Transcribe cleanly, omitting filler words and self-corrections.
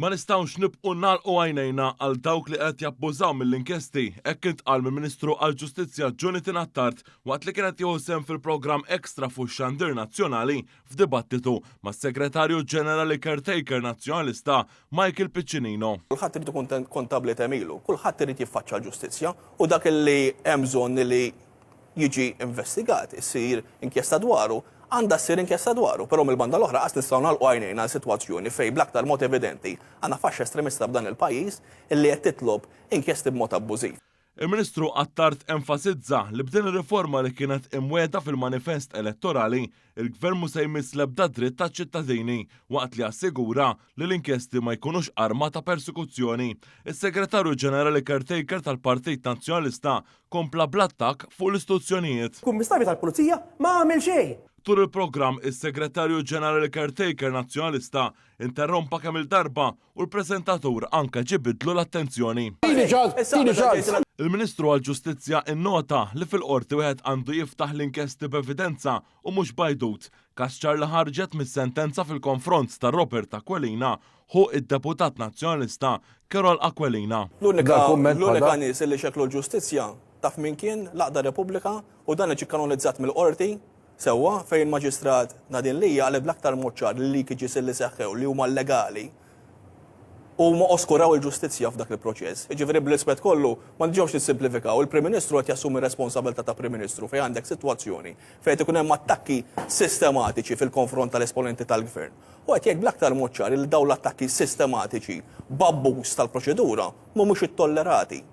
Ma nistgħux nibqgħu nagħlqu għajnejna għal dawk li qed jabbużaw mill-inkjesti, hekk intqal mill-Ministru għall-Ġustizzja Jonathan Attard waqt li kien qed jieħu sehem fil-programm Extra fuq ix-Xandir Nazzjonali f'dibattitu mas-Segretarju Ġenerali Caretaker Nazzjonalista Michael Piccinino. Kulħadd irid ikun kontabbli t'għemilu, kulħadd irid jiffaċċja l-ġustizzja u dak li hemm bżonn li jiġi investigat, issir inkjesta dwaru, għandha ssir inkjesta dwaru. Però mill-banda l-oħra qas nistgħu nagħlqu għajnejna għal sitwazzjoni fejn bl-aktar mod evidenti għandna faxxa estremista f'dan il-pajjiż illi qed titlob inkjesti b'mod abbużiv. Il-Ministru Attard enfasizza li b'din ir-riforma li kienet imwiegħda fil-manifest elettorali, il-Gvern mhu se jmiss l-ebda dritt taċ-ċittadini waqt li assigura li l-inkjesti ma jkunux arma ta' persekuzzjoni. Is-Segretarju Ġenerali Caretaker tal-Partit Nazzjonalista kompla bl-attakk fuq l-istituzzjonijiet. Kummissarju tal-Pulizija ma għamel xejn! Tul il-programm, is-Segretarju Ġenerali Caretaker Nazzjonalista interrompa kemm-il darba u l-preżentatur anke ġibidlu l-attenzjoni. Tini ċans, tini ċans! Il-Ministru għall-Ġustizzja innota li fil-Qorti wieħed għandu jiftaħ l-inkjesti b'evidenza u mhux b'għajdut, każ ċar li ħarġet mis-sentenza fil-konfront ta' Robert Aquilina ħu d-deputat Nazzjonalista Karol Aquilina. L-unika l-unika nies li xekklu l-ġustizzja taf min kien? L-Għaqda Repubblika u dan ġie kanonizzat mill-Qorti sewwa fejn il-Maġistrat Nadine Lia qalet bl-aktar mod ċar li l-leakages li seħħew li huma llegali huma oskuraw il-ġustizzja f'dak il-proċess. Jiġifieri bl-rispett kollu ma niġewx nissimplifikaw, il-Prim Ministru qed jassumi r-responsabilità ta' Prim Ministru fejn għandek sitwazzjoni fejn qed ikun hemm attakki sistematiċi fil-konfront tal-esponenti tal-Gvern. U qed jgħid bl-aktar mod ċar li dawn l-attakki sistematiċi b'abbuż tal-proċedura mhumiex ittollerati.